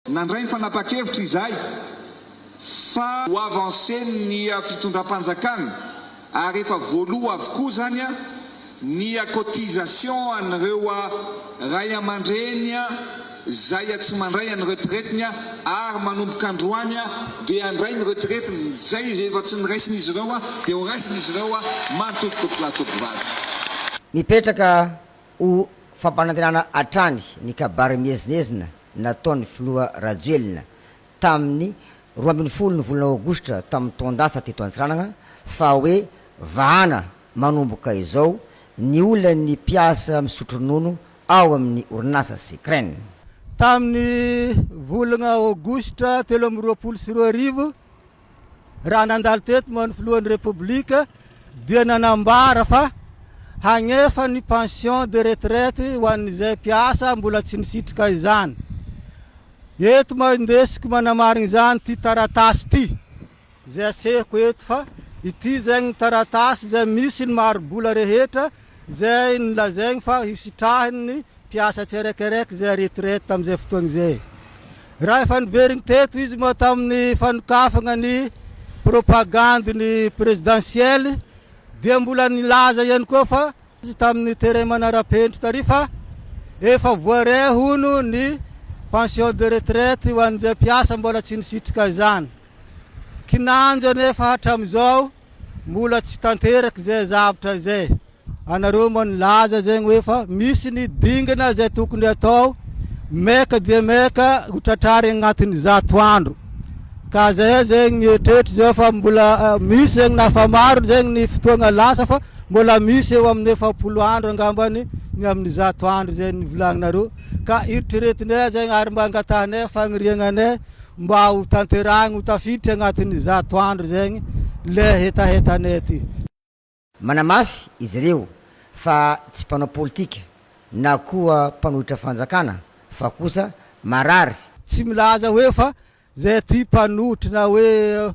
Nandray ny fanapahan-kevitra izahay fa ho avancer-n'ny fitondram-panjakana ary efa voaloa avokoa izany ny cotisation an'ireo ray aman-dreny izay tsy mandray ny retraite-ny ary manomboka androany dia handray ny retraite-ny, izay efa tsy noraisin'izy ireo dia ho raisin'izy ireo manontolo tompokolahy tompovavy. Mipetraka ho fampanantenana hatrany ny kabary miezinezina nataon'ny filoha Rajoelina tamin'ny 12 ny volana aogositra tamin'ny taon-dasa teto Antsiranana fa hoe vahana manomboka izao ny olan'ny mpiasa misotro ronono ao amin'ny orinasa Secren. Tamin'ny volana aogositra 2023, Raha nandalo teto moa ny filohan'ny Repoblika dia nanambara fa hagnefa ny pension de retraite ho an'izay mpiasa mbola tsy nisitrika izany. Eto moa indesiko manamarina izany ity taratasy ity izay asehoko eto fa ity zegny ny taratasy izay misy ny mari-bola rehetra izay nolazaigny fa hisitrahin'ny mpiasa tsiaraikiraiky izay retraite tamin'izay fotoagna izay. Raha efa niverigny teto izy moa tamin'ny fanokafagna ny propagandy ny présidentielle dia mbola nilaza ihany koa fa tamin'ny terrain manara-penitra tary fa efa voaray hono ny pension de retraite ho an'izay mpiasa mbola tsy nisitrika izany. Kinanjo anefa hatramizao mbola tsy tanteraka izay zavatra izay. Anareo moa nilaza zegny hoe fa misy ny dingana izay tokony atao maika dia maika ho tratrarigny agnatin'ny zato andro. Ka zahay zegny mieritreritra zao fa mbola misy zegny na fa maro zegny ny fotoagna lasa fa mbola misy eo amin'ny 40 andro angambany ny amin'ny zato andro izay nivolagninareo. Ka eritreretinay zegny ary mba angatahanay fagniriagnanay mba ho tanterahigny ho tafiditra agnatin'ny zato andro zegny le hetahetanay ty. Manamafy izy ireo fa tsy mpanao politika na koa mpanohitra fanjakana fa kosa marary. Tsy milaza hoe fa zay aty mpanohitra na hoe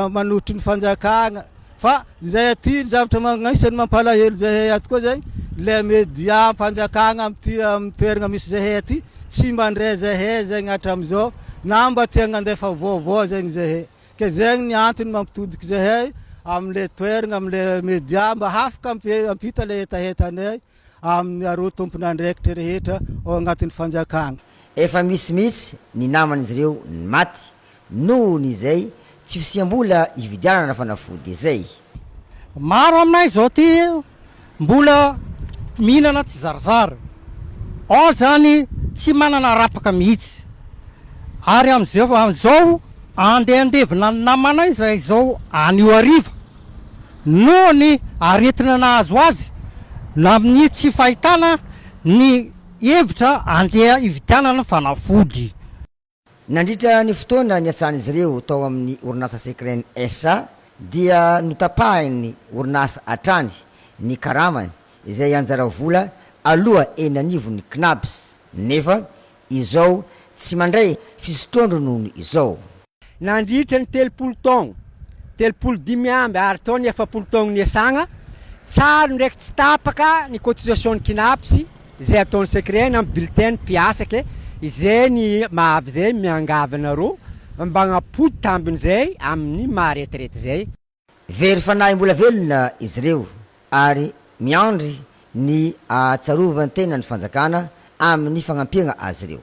manohitry ny fanjakana fa zay aty ny zavatra agnisan'ny mampalahelo zahay ato koa zay le media mpanjakana amty amin'ny toerana misy zahay aty tsy mandray zahay zegny hatramizao na mba te hagnandefa vaovao zegny zahay. Ke zegny ny antony mampitodiky zahay amle toeragna amle media mba hafaka ampita le hetahetanay aminareo tompon'andraikitra rehetra ao agnatin'ny fanjakagna. Efa misy mihitsy ny naman'izy ireo maty noho ny izay tsy fisiam-bola hividianana fanafody izay. Maro aminay izao aty mbola mihinana tsizarizary. Ao zany tsy manana rapaka mihitsy. Ary amin'izao amin'izao andeha handevina ny namanay izay izao anio hariva noho ny aretina nahazo azy na amin'ny tsy fahitana ny hevitra andeha hividianana fanafody. Nandritra ny fotoana niasan'izy ireo tao amin'ny orinasa Secren SA dia notapahin'ny orinasa hatrany ny karamany izay anjara vola aloha eny anivon'ny Cnaps nefa izao tsy mandray fisotroan-dronono izao. Nandritra ny 30 taogno, 35 ary tao ny 40 taogno niasagna, tsary ndraiky tsy tapaka ny cotisation-n'ny Cnaps Izay ataon'ny secret na bulletin ny mpiasa ke izay ny mahavy zay miangavy anareo mba agnapody tambiny zay amin'ny maha retraite zay. Very fanahy mbola velona izy ireo ary miandry ny ahatsarovan-tenan'ny fanjakana amin'ny fagnampiagna azy ireo.